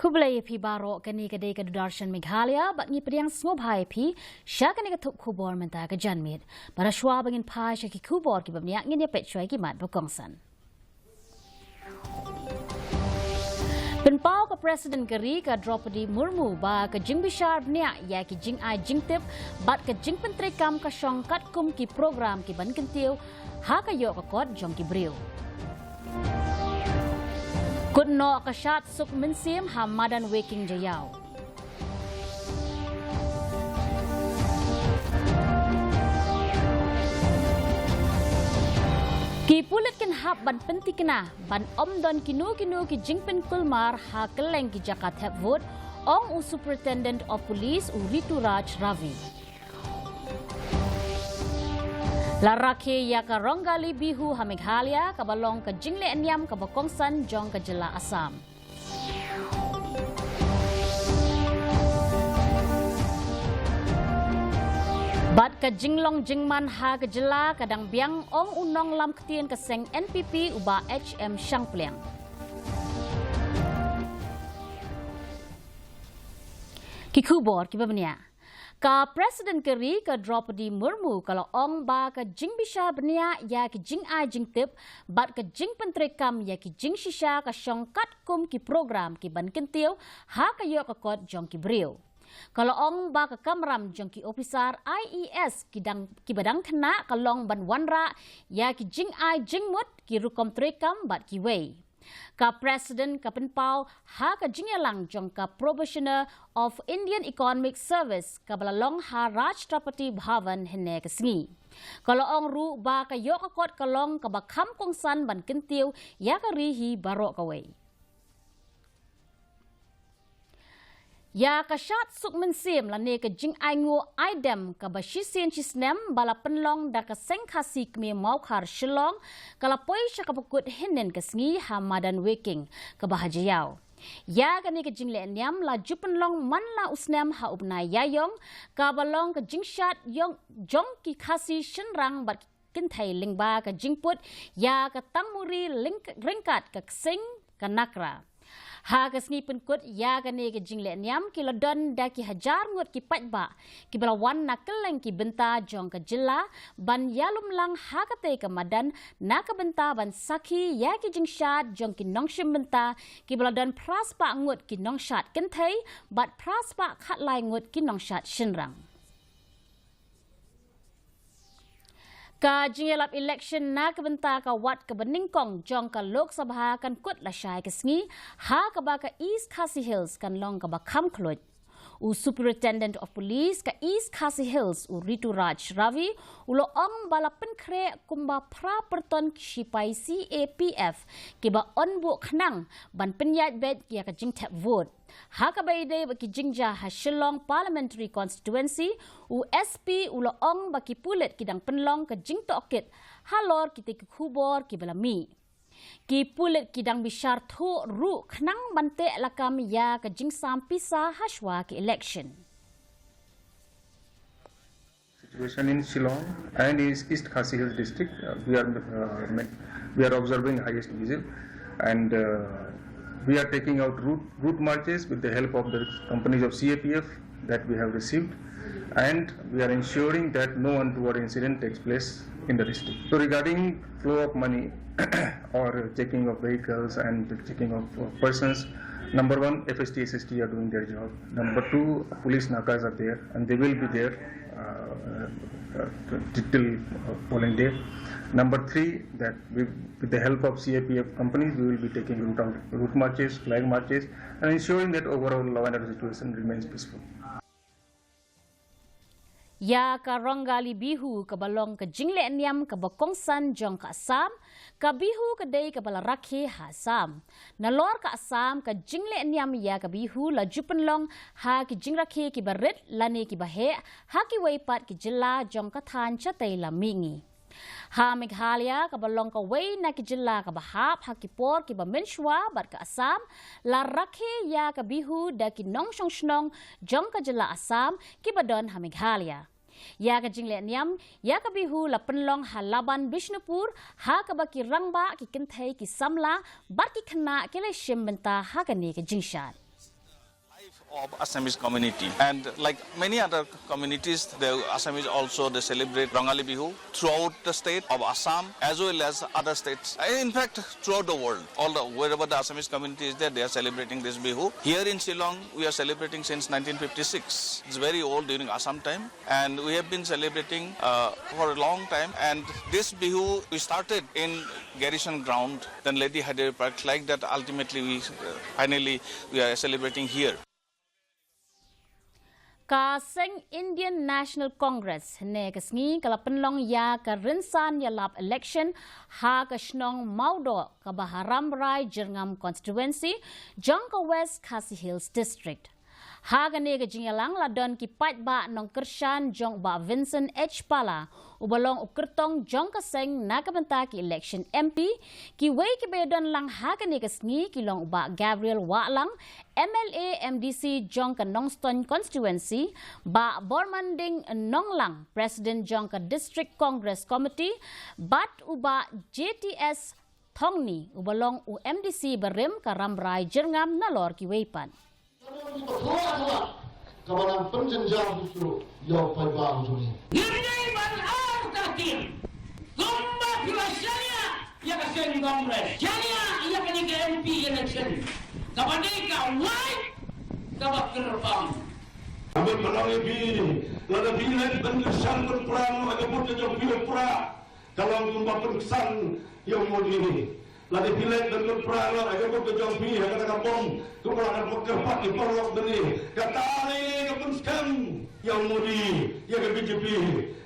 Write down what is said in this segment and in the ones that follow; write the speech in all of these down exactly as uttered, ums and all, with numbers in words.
Khublei ïa phi baroh, kane ka dei ka Doordarshan Meghalaya, bad ngi pdiang sngewbha ïa phi sha kane ka thup khubor mynta ka janmiet. Bad hashwa ba ngin phai sha ki khubor kiba bniah, ngin ïa peit shuwa ïa ki mat ba kongsan. Pynpaw ka President ka ri ka Droupadi Murmu ba ka jingbishar bniah ïa ki jingai jingtip bad ka jingpyntreikam ka shong katkum ki program kiban kyntiew ha ka ïoh ka kot jong ki briew. Kut noh ka shad suk mynsiem ha madan Weiking Jaïaw. Ki pulit kin hap ban pynthikna ban ym don kino kino ki jingpynkulmar ha kylleng ki jaka thep vote, ong u Superintendent of Police u Rituraj Ravi. La rakhe ïa ka Rongali Bihu ha Meghalaya, kaba long ka jingleh niam kaba kongsan jong ka jylla Assam. Bad ka jinglong jingman ha ka jylla ka dang biang, ong u nonglam ktien ka seng N P P u Bah H M Shangpliang. Ki khubor kiba bniah. Ka President ka ri ka Droupadi Murmu ka la ong ba ka jingbishar bniah ïa ki jingai jingtip bad ka jingpyntreikam ïa ki jingshisha ka shong katkum ki program kiban kyntiew ha ka ïoh ka kot jong ki briew. Ka la ong ba ka kamram jong ki ophisar I A S ki dang, kiba dang khynnah ka long ban wanrah ïa ki jingai jingmut, ki rukom treikam bad kiwei. Ka President ka pynpaw ha ka jingïalang jong ka Probationer of Indian Economic Service kaba la long ha Rashtrapati Bhavan hynne ka sngi. Ka la ong ruh ba ka ïoh ka kot ka long kaba kham kongsan ban kyntiew ïa ka ri hi baroh kawei. Ïa ka shad suk mynsiem lane ka jingainguh aidem kaba shisien shisnem ba la pynlong da ka Seng Khasi Kmie Mawkhar Shillong, ka la poi sha kaba kut hynnin ka sngi ha madan Weiking kaba ha Jaïaw. Ïa kane ka jingleh niam la ju pynlong man la u snem ha u bnai Ïaïong, kaba long ka jingshad ïong jong ki Khasi shynrang bad kynthei lyngba ka jingput ïa ka tangmuri lyng-, ryngkat ka ksing ka nakra. Ha ka sngi pynkut ïa kane ka jingleh niam ki la don da ki hajar ngut ki paidbah kiba la wan na kylleng ki bynta jong ka jylla ban ïalumlang ha katei ka madan na ka bynta ban sakhi ïa ki jingshad jong ki nongshim bynta kiba la don phra spah ngut ki nongshad kynthei bad phra spah khatlai ngut ki nongshad shynrang. Ka jingïalap election na ka bynta ka wat kaba nyngkong jong ka Lok Sabha kan kut lashai ka sngi ha kaba ka East Khasi Hills kan long kaba kham khluid. U Superintendent of Police ka East Khasi Hills u Rituraj Ravi u la ong ba la pynkhreh kumba phra pyrton ki shipai C A P F kiba yn buh khnang ban pynïaid beit ïa ka jingthep vote. Ha kaba ïadei bad ki jingjia ha Shillong Parliamentary Constituency, u S P u la ong ba ki pulit ki dang pynlong ka jingtohkit halor kitei ki khubor kiba la mih. Ki pulit ki dang bishar thuh ruh khnang ban teh lakam ïa ka jingsam pisa hashwa ki election. Situation in Shillong and East, East Khasi Hills District, uh, we are, uh, ma-, we are observing highest vigil, and, uh, we are taking out route, route marches with the help of the companies of C A P F that we have received, and we are ensuring that no untoward incident takes place in the district. So regarding flow of money or checking of vehicles and checking of, uh, persons, number one, F S T, S S T are doing their job. Number two, police nakas are there and they will be there, uh, uh, till, uh, polling day. Number three, that we, with the help of C A P F companies, we will be taking route out, route marches, flag marches, and ensuring that overall law and order situation remains peaceful. Ïa ka Rongali Bihu kaba long ka jingleh niam kaba kongsan jong ka Assam, ka Bihu ka dei kaba la rakhe ha Assam. Nalor ka Assam, ka jingleh niam ïa ka Bihu la ju pynlong ha ki jingrakhe kiba rit lane kiba heh ha kiwei pat ki jylla jong ka thaiñ shatei lam mihngi. Ha Meghalaya kaba long kawei na ki jylla kaba hap ha ki por kiba mynshuwa bad ka Assam, la rakhe ïa ka Bihu da ki nongshong shnong jong ka jylla Assam kiba don ha Meghalaya. Ïa ka jingleh niam ïa ka Bihu la pynlong ha Laban Bishnupur, ha kaba ki rangbah, ki kynthei, ki samla bad ki khynnah ki la shim bynta ha kane ka jingshad. of Assamese community. And like many other communities, the Assamese also, they celebrate Rongali Bihu throughout the state of Assam as well as other states. In fact, throughout the world, all the, wherever the Assamese community is there, they are celebrating this Bihu. Here in Shillong, we are celebrating since nineteen fifty-six. It's very old, during Assam time, and we have been celebrating uh, for a long time. And this Bihu we started in Garrison ground, then Lady Hyderabad Park. Like that, ultimately we uh, finally we are celebrating here. Ka seng Indian National Congress hynne ka sngi ka la pynlong ïa ka rynsan ïalap election ha ka shnong Mawdoh kaba ha Rambrai Jyrngam constituency jong ka West Khasi Hills District. Ha kane ka jingïalang la don ki paidbah nongkyrshan jong u Bah Vincent H Pala, uba long u kyrtong jong ka seng na ka bynta ki election M P. Kiwei kiba ïadon lang ha kane ka sngi ki long u Bah Gabriel Wahlang, M L A M D C jong ka Nongstoiñ constituency, Bah Bormanding Nonglang, President jong ka District Congress Committee, bad u Bah J T S Thongni, uba long u M D C barim ka Rambrai Jyrngam, nalor kiwei pat. Kaba nang pynjynjar bitu ïa u paidbah u jong ngi. Ngim dei ban ar ka ktien. Kumba phi la shaniah ïa ka seng Congress, shaniah ïa kane ka M P election, kaba dei ka wai kaba kyrpang. Kaba pynlong ïa phi, lada phi leit ban kyrshan ban pra noh ïa ka vote ka jong phi, pra ka long kumba pynksan ïa u Modi. Lada phi leit ban kyrpad noh ïa ka vote ka jong phi ha kata ka bom, kumba la kyrpad ïa paralok bani, kata ne ka pynskhem ïa u Modi, ïa ka B J P.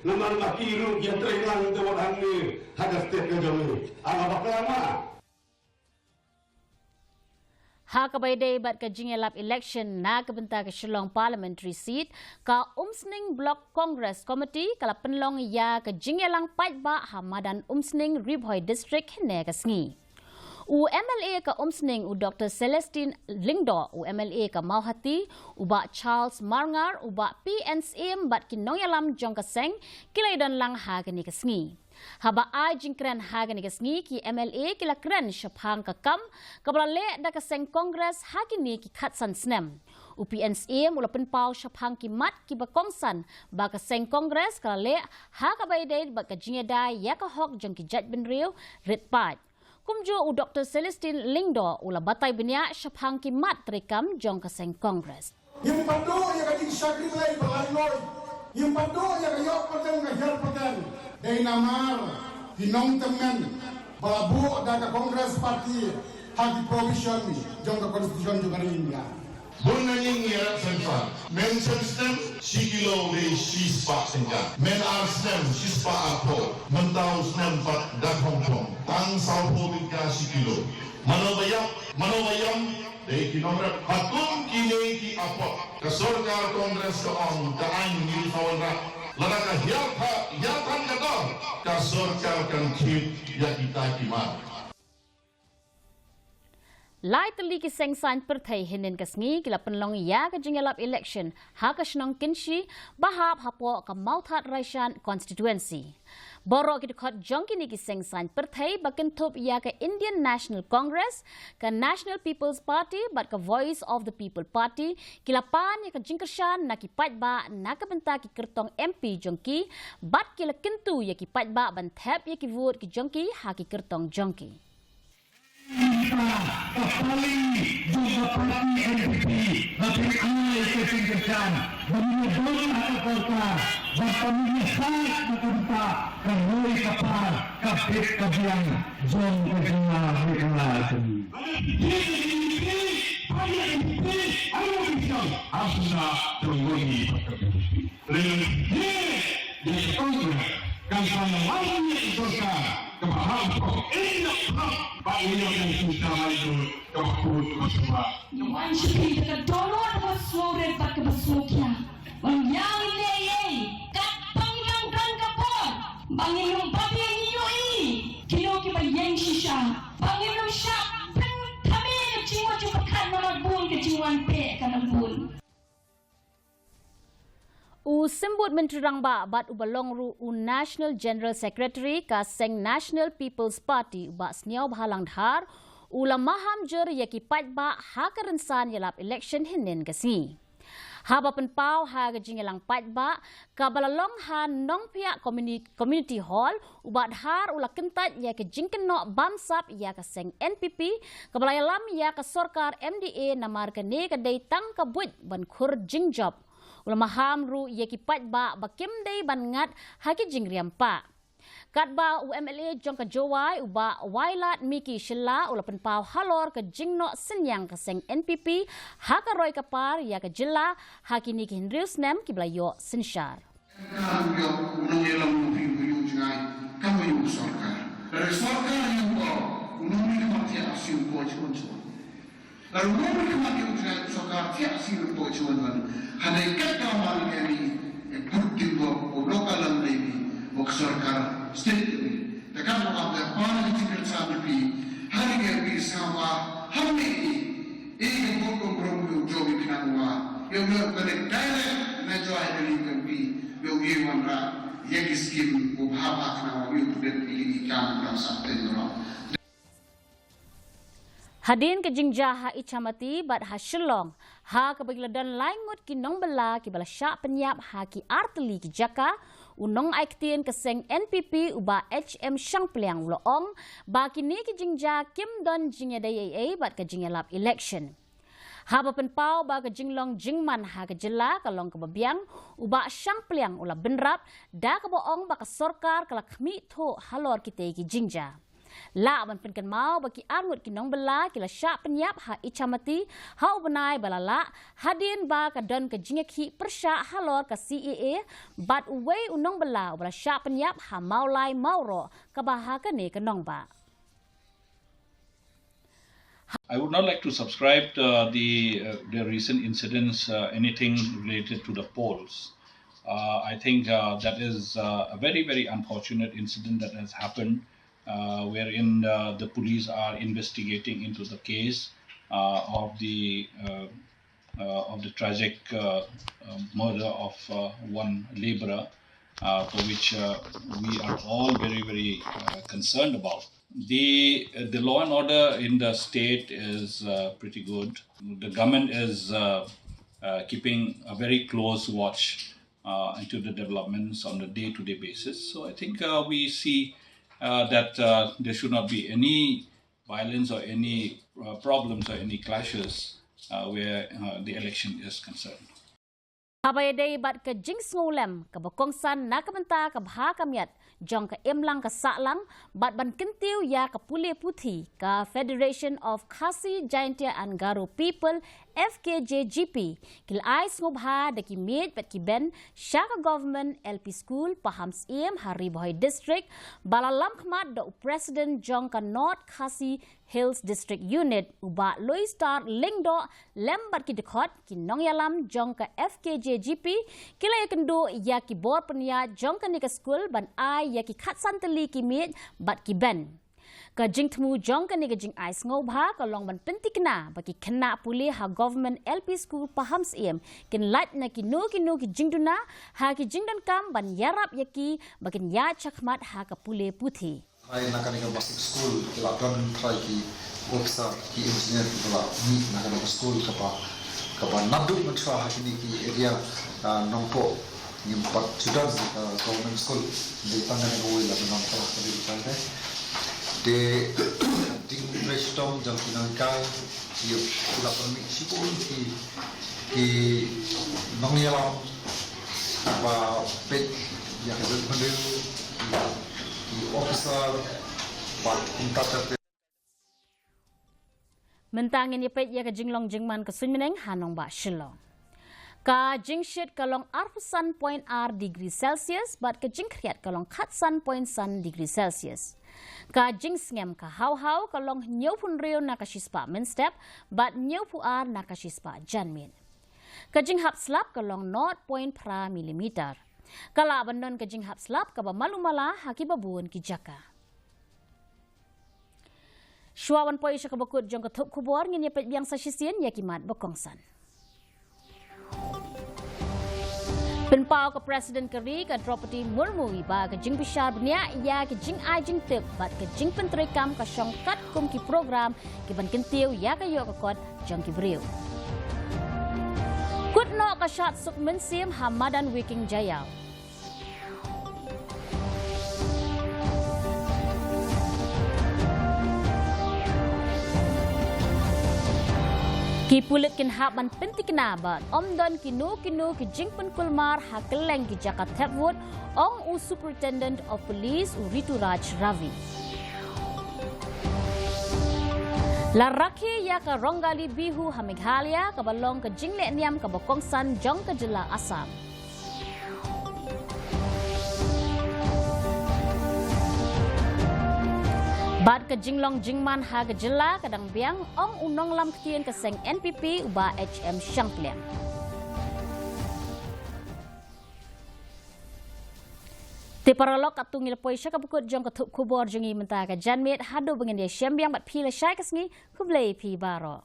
Namar ba ki ruh ïa trei lang te wat hangne ha ka state ka jong ngi. Ala bakla ma. Ha kaba ïadei bad ka jingïalap election na ka bynta ka Shillong Parliamentary Seat, ka Umsning Block Congress Committee ka la pynlong ïa ka jingïalang paidbah ha madan Umsning, Ri Bhoi District, hynne ka sngi. U M L A ka Umsning, u Doctor Celestine Lyngdoh, u M L A ka Mawhati, u Bah Charles Marngar, u Bah P N Syiem bad ki nongïalam jong ka seng ki la ïadon lang ha kane ka sngi. Haba ai jingkren ha kane ka sngi, ki M L A ki la kren shaphang ka kam kaba la leh da ka seng Congress ha kine ki khatsan snem. U P N Syiem u la pynpaw shaphang ki mat kiba kongsan ba ka seng Congress ka la leh ha kaba ïadei bad ka jingïada ïa ka hok jong ki jaitbynriew rit paid. Kumjuh u Doctor Celestine Lyngdoh u la batai bniah shaphang ki mat treikam jong ka seng Congress. Ngim pat duh ïa ka jingshakri Blei ba lai loi. Ngim pat duh ïa ka ïoh pateng ka hiar pateng. Dei namar ki nongtymmen ba la buh da ka Congress Party ha ki provision jong ka Constitution jong ka ri India. Bun na ïing ïa sensor. Men snem snem shi kilo dei shi spah tyngka. Men ar snem shi spah arphew. Mynta u snem pat da khong khong. Tang sawphew tyngka shi kilo. Mano ba ïap, mano ba ïam, dei ki nongrep. Ha kum kine ki apot, ka sorkar Congress ka ong ka aiñ ngi sawan rat. Lada ka hiar tha, hiar than ka dor, ka sorkar kan thied ïa kita ki mat. Lai tylli ki seng saiñ pyrthei hynnin ka sngi ki la pynlong ïa ka jingïalap election ha ka shnong Kynshi ba hap hapoh ka Mawthadraishan constituency. Baroh ki dkhot jong kine ki seng saiñ pyrthei ba kynthup ïa ka Indian National Congress, ka National People's Party bad ka Voice of the People Party ki la pan ïa ka jingkyrshan na ki paidbah na ka bynta ki kyrtong M P jong ki bad ki la kyntu ïa ki paidbah ban thep ïa ki vote ki jong ki ha ki kyrtong jong ki. Ka pali jong ka party N P P, ba phin ai ka jingkyrshan, ba ngin ïa don ha ka sorkar, ba ngin ïa sah na ka bynta ka roi ka par, ka bit ka biang jong ka jylla Meghalaya jong ngi. Rileng ye, ye Congress kan sa wan ïa ka sorkar kaba hap pop in the pop ba ïa ka sorkar lai tu kaba kut kaba suba. Wan sha phi da ka dohnud kaba sngewrit bad kaba sngewkhia. Wan ïa ngi lei lei kat pang dang dang ka por ba ngin ym pat ïa ngi ïohi kino kiba ïeng shisha ba ngin ym shah pynthame ka jingmut jingpyrkhat namar bun ka jingwan peh ka nang bun. U Symbud Myntri Rangbah bad uba long ruh u National General Secretary ka seng National People's Party, u Bah Sniawbhalang Dhar, U la maham jur ïa ki paidbah ha ka rynsan ïalap election hynnin ka sngi. Haba pynpaw ha ka jingïalang paidbah kaba la long ha Nongphiah Communi-, Community Hall, u Bah Dhar u la kyntait ïa ka jingkynnoh bamsap ïa ka seng N P P kaba la ïalam ïa ka sorkar M D A namar kane ka dei tang ka buit ban khur jingjop. U la maham ruh ïa ki paidbah ba kim dei ban ngat ha ki jingriam pah. Katba u M L A jong ka Jowai u Bah Wailadmiki Shylla u la pynpaw halor ka jingnoh synñiang ka seng N P P ha ka roi ka par ïa ka jylla ha kine ki hynriew snem kiba la ïoh synshar. Kan ïoh u nongïalam u phi u ïoh jngai kam u ïoh sorkar. Re sorkar ïoh u nongïalam u thiah siew poi chuan chuan. Lada u nongmihkhmat ïa u jngai u sorkar thiah siew poi chuan chuan. Hangne kat ka man ka ni e put ding bok u local lam dei ni bok sorkar state ni. Te kan ka wan ka pan ka jingkyrchan phi. Hari ka phi sawa hangne ni. E ka bok ko brom ko jogi khnang wa. Ïoh ïoh ka ne direct na joi ka ni ka phi. Ïoh ïoh wan ra ïa ki skim u bha bha khnang wa ïoh put dei phi ki kam kam sa ten ro. Hadien ka jingjia ha Ichamati bad ha Shillong, ha kaba ki la don lai ngut ki nongbylla kiba la shah pynïap ha ki artylli ki jaka, u nongai ktien ka seng N P P u Bah H M Shangpliang u la ong ba kine ki jingjia kim don jingïadei ei ei bad ka jingïalap election. Haba pynpaw ba ka jinglong jingman ha ka jylla ka long kaba biang, u Bah Shangpliang u la bynrap da kaba ong ba ka sorkar ka la khmih thuh halor kitei ki jingjia. Lah ban pynkynmaw ba ki arngut ki nongbylla ki la shah pynïap ha Ichamati ha u bnai ba la lah, hadien ba ka don ka jingïakhih pyrshah halor ka C A A bad uwei u nongbylla uba la shah pynïap ha Mawlai Mawroh kaba ha kane ka nongbah. I would not like to subscribe uh, the uh, the recent incidents, uh, anything related to the polls. Uh, I think uh, that is uh, a very, very unfortunate incident that has happened, uh, wherein uh, the police are investigating into the case uh, of the uh, uh, of the tragic uh, uh, murder of uh, one laborer, uh, for which uh, we are all very, very uh, concerned about. The uh, the law and order in the state is uh, pretty good. The government is uh, uh, keeping a very close watch uh, into the developments on a day-to-day basis. So I think uh, we see uh, that uh, there should not be any violence or any uh, problems or any clashes uh, where uh, the election is concerned. Haba ïadei bad ka jingsngewlem kaba kongsan na ka bynta ka bha ka miat jong ka imlang ka sahlang bad ban kyntiew ïa ka pule puthi, ka Federation of Khasi Jaintia and Garo People, F K J G P, ki la ai sngewbha da ki miej bad ki ben sha ka Government L P School Pahamsyiem ha Ri Bhoi District, ba la lamkhmat da u President jong ka North Khasi Hills District Unit u Bah Loistar Lyngdoh lem bad ki dkhot ki nongïalam jong ka F K J G P ki la ïakynduh ïa ki bor pynïaid jong kane ka skul ban ai ïa ki khatsan tylli ki miej bad ki ben. Ka jingthmu jong kane ka jingai sngewbha ka long ban pynthikna ba ki khynnah pule ha Government L P School Pahamsyiem kin lait na kino kino ki jingduna ha ki jingdonkam ban ïarap ïa ki ba kin ïaid shakhmat ha ka pule puthi. Trai na kane ka basic school ki la don trai ki officer ki engineer ki la mih na kane ka school kaba kaba naduh mynta ha kine ki area, ah, Nongpoh ngim pat ju don, ah, government school. Dei tang kane kawei la don trai ka dei trai de. Dei ding press tom jong ki nonghikai ki la pynmih shibun ki ki nongïalam ba peit ïa ka jaitbynriew, ki officer bad kumta ter ter. Mynta ngin ïa peit ïa ka jinglong jingman ka suiñ bneng ha nongbah Shillong. Ka jingshit ka long arphew san point ar degree Celsius bad ka jingkhriat ka long khatsan point san degree Celsius. Ka jingsngem ka haw haw ka long hynñiewphew hynriew na ka shispah mynstep bad hynñiewphew ar na ka shispah janmiet. Ka jinghap slap ka long nought point phra millimeter. Ka lah ban don ka jinghap slap kaba malu mala ha kiba bun ki jaka. Shuwa ban poi sha kaba kut jong ka thup khubor, ngin ïa peit biang sa shisien ïa ki mat ba kongsan. Pynpaw ka President ka ri ka Droupadi Murmu ba ka jingbishar bniah ïa ka jingai jingtip bad ka jingpyntreikam ka shong katkum ki program ki ban kyntiew ïa ka ïoh ka kot jong ki briew. Kut noh ka shad suk mynsiem ha madan Wiking Jaiaw. Ki pulit kin hap ban pyntikna ba ym don kino kino ki jingpynkulmar ha kylleng ki jaka thep vote, ong u Superintendent of Police u Rituraj Ravi. La rakhe ïa ka Rongali Bihu ha Meghalaya kaba long ka jingleh niam kaba kongsan jong ka jylla Assam. Bad ka jinglong jingman ha ka jylla ka dang biang, ong u nonglam ktien ka seng N P P u Bah H M Shangpliang. Te paralok, katto ngi la poi sha kaba kut jong ka thup khubor jong ngi mynta ka janmiet, haduh ba ngin ïashem biang bad phi lashai ka sngi, khublei phi baroh.